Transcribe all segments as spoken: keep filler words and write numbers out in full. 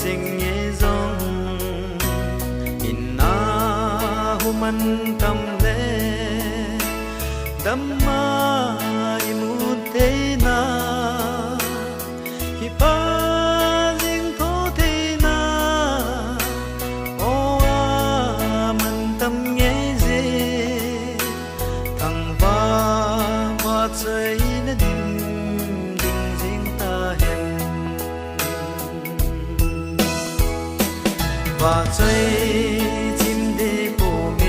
Ching nge jong in a hu man tam le, damna i mu theina, hi pa jing tho theina, o a man tam nge je, thangvah vahchoina dim ding jing ta hen. Vahchoi chim ding pum e,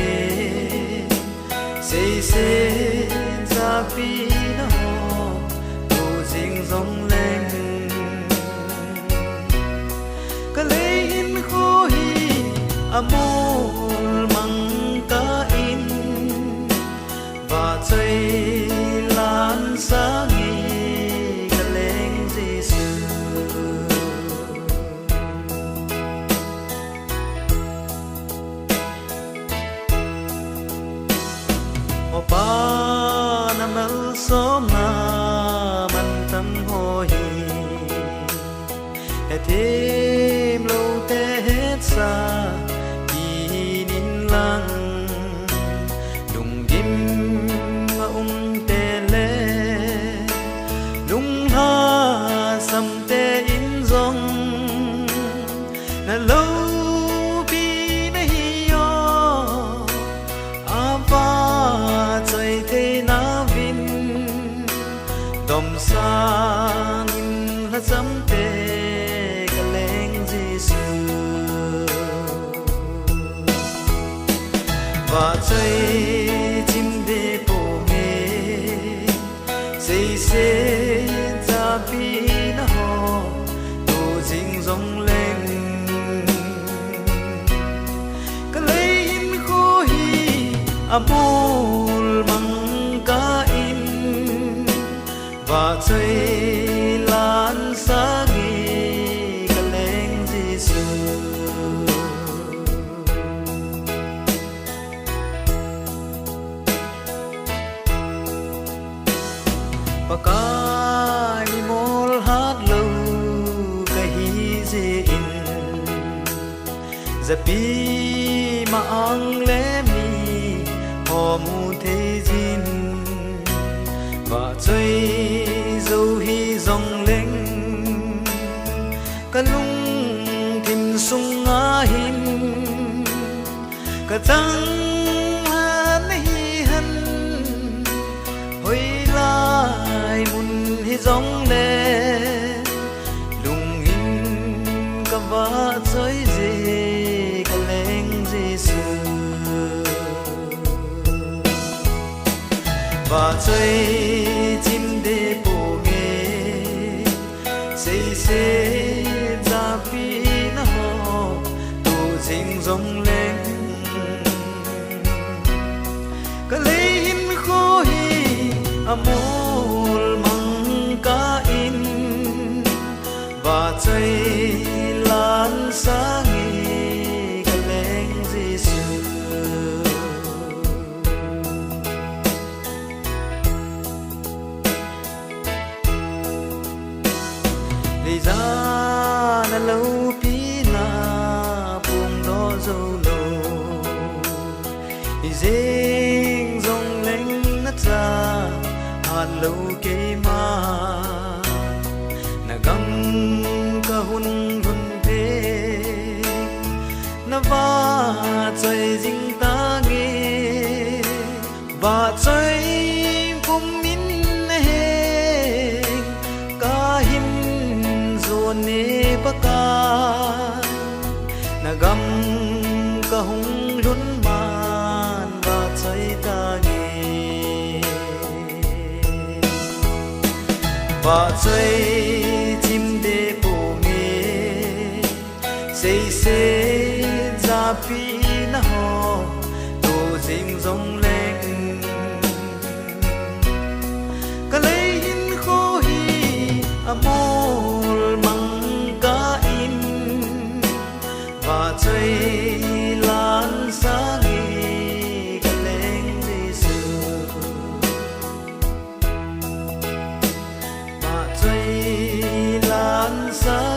seiset japina ho tu jing jong leng, ka lei hinkho hi a mol mang kah in, vahchoi lan sang e ka leng Jesu. O Pa, na malsomna mantam ho hi, hethem lou te hetsa in in lang, lunggim a um te le, lunglhasam te in jong, na loupina hi o, a vahchoi theina uvin, domsang in lhacham te ka leng Jesu. Vahchoi chim ding pum e, seiset japina ho tu jing jong leng, ka lei hinkho hi a mol mang kah in, vahchoi lan sang e ka leng Jesu. Pakai mol hat lou ka hi jeh in, japi ma-ang le miho mu thei jin, vahchoi jou hi jong leng, ka lungthim sunga hin, ka chang han hi han, hoilai mun hi jong le, lungin ka vahchoi je ka leng Jesu. Vahchoi chim ding pum e, seiset japina ho tu jing jong leng, ka lei hinkho hi a mol mang kah in, vahchoi lan sang e ka leng Jesu. Leiset a loupina pung doh jou lou, ijeng jong leng na cha hat lou keima, na gam ka hung lhun peh, na vahchoi jing tange. Vahchoi pum in na heng ka hin jon e Pakai, na gam ka hung lhun man vahchoi tange. Vahchoi chim ding pum e, seiset japina ho tu jing jong leng, ka lei hinkho hi a mol mang kah in, vahchoi lan sang e ka leng Jesu. Vahchoi lan sang